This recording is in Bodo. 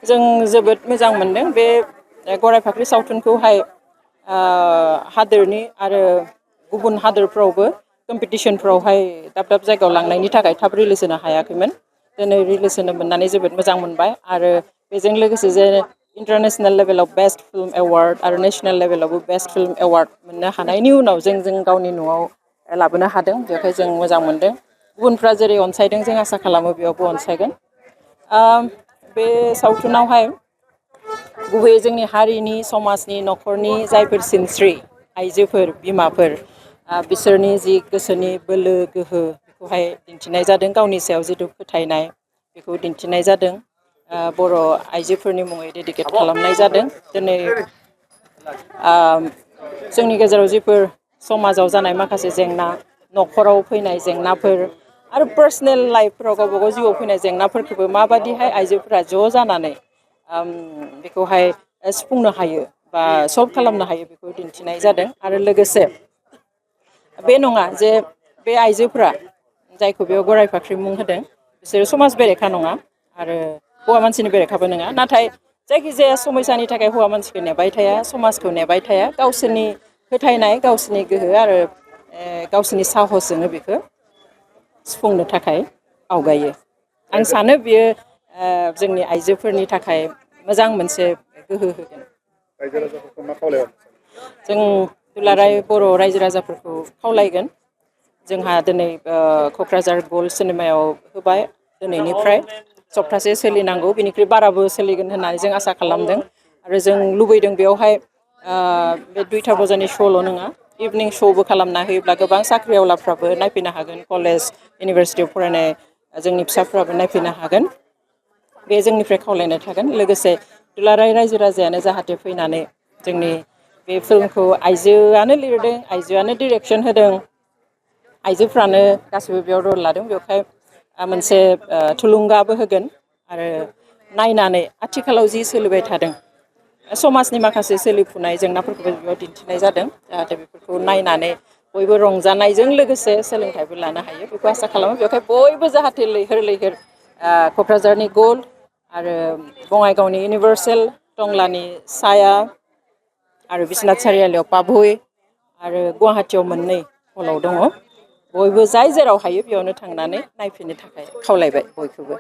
जों जोबोद मोजां मोनदों बे गराय फाख्रि सावथुनखौहाय हादोरनि आरो गुबुन हादोरफ्रावबो कम्पिटिशनफ्रावहाय दाब दाब जायगायाव लांनायनि थाखाय थाब रिलिज होनो हायाखैमोन दिनै रिलिज होनो मोननानै जोबोद मोजां मोनबाय आरो बेजों लोगोसे जे इन्टारनेशनेल लेभेलाव बेस्ट फिल्म एवार्ड आरो नेशनेल लेभेलावबो बेस्ट फिल्म एवार्ड मोननो हानायनि उनाव जों गावनि न'आव लाबोनो हादों बेवहाय जों मोजां मोनदों गुबुनफ्रा जेरै अनसायदों जों आसा खालामो बेयावबो अनसायगोन बे सावथुनावहाय गुबैयै जोंनि हारिनि समाजनि न'खरनि जायफोर सिनस्रि आइजोफोर बिमाफोर बिसोरनि जि गोसोनि बोलो गोहो बेखौहाय दिन्थिनाय जादों गावनि सायाव जिथु फोथायनाय बेखौ दिन्थिनाय जादों बर' आइजोफोरनि मुङै डेडिकेट खालामनाय जादों दिनै जोंनि गेजेराव जिफोर समाजाव जानाय माखासे जेंना न'खराव फैनाय जेंनाफोर आरो पार्सनेल लाइफफोराव गावबा गाव जिउआव फैनाय जेंनाफोरखौबो माबादिहाय आइजोफोरा ज' जानानै बेखौहाय सुफुंनो हायो बा सल्भ खालामनो हायो बेखौ दिन्थिनाय जादों आरो लोगोसे बे नङा जे बे आइजोफोरा जायखौ बेयाव गराय फाख्रि मुं होदों बिसोरो समाज बेरेखा नङा आरो हौवा मानसिनि बेरेखाबो नङा नाथाय जायखिजाया समयसानि थाखाय हौवा मानसिखौ नेबाय थाया समाजखौ नेबाय थाया गावसोरनि फोथायनाय गावसोरनि गोहो आरो गावसोरनि साहसजोंनो बेखौ सुफुंनो थाखाय आवगायो आं सानो बियो जोंनि आइजोफोरनि थाखाय मोजां मोनसे गोहो होगोन जों दुलाराय बर' रायजो राजाफोरखौ खावलायगोन जोंहा दिनै क'क्राझार गल्ड सिनेमायाव होबाय दिनैनिफ्राय सप्तासे सोलिनांगौ बिनिख्रुइ बाराबो सोलिगोन होननानै जों आसा खालामदों आरो जों लुबैदों बेवहाय बे 2टा बाजानि श'ल' नङा इभिनिं श'बो खालामना होयोब्ला गोबां साख्रिआवलाफ्राबो नायफैनो हागोन कलेज इउनिभारसिटियाव फरायनाय जोंनि फिसाफ्राबो नायफैनो हागोन बे जोंनिफ्राय खावलायनाय थागोन लोगोसे दुलाराय रायजो राजायानो जाहाथे फैनानै जोंनि बे फिल्मखौ आइजोआनो लिरदों आइजोआनो डिरेक्सन होदों आइजोफ्रानो गासिबो बेयाव रल लादों बेवहाय मोनसे थुलुंगाबो होगोन आरो नायनानै आथिखालाव जि सोलिबाय थादों समाजनि माखासे सोलिफुनाय जेंनाफोरखौबो बेयाव दिन्थिनाय जादों जाहाथे बेफोरखौ नायनानै बयबो रंजानायजों लोगोसे सोलोंथाइबो लानो हायो बेखौ आसा खालामो बेवहाय बयबो जाहाथे लैहोर लैहोर क'क्राझारनि गल्ड आरो बङाइगावनि इउनिभार्सेल टंलानि साया आरो बिश्वनाथ सारियालियाव पाभै आरो गुवाहाटियाव मोननै हलाव दङ बयबो जाय जेराव हायो बेयावनो थांनानै नायफैनो थाखाय खावलायबाय बयखौबो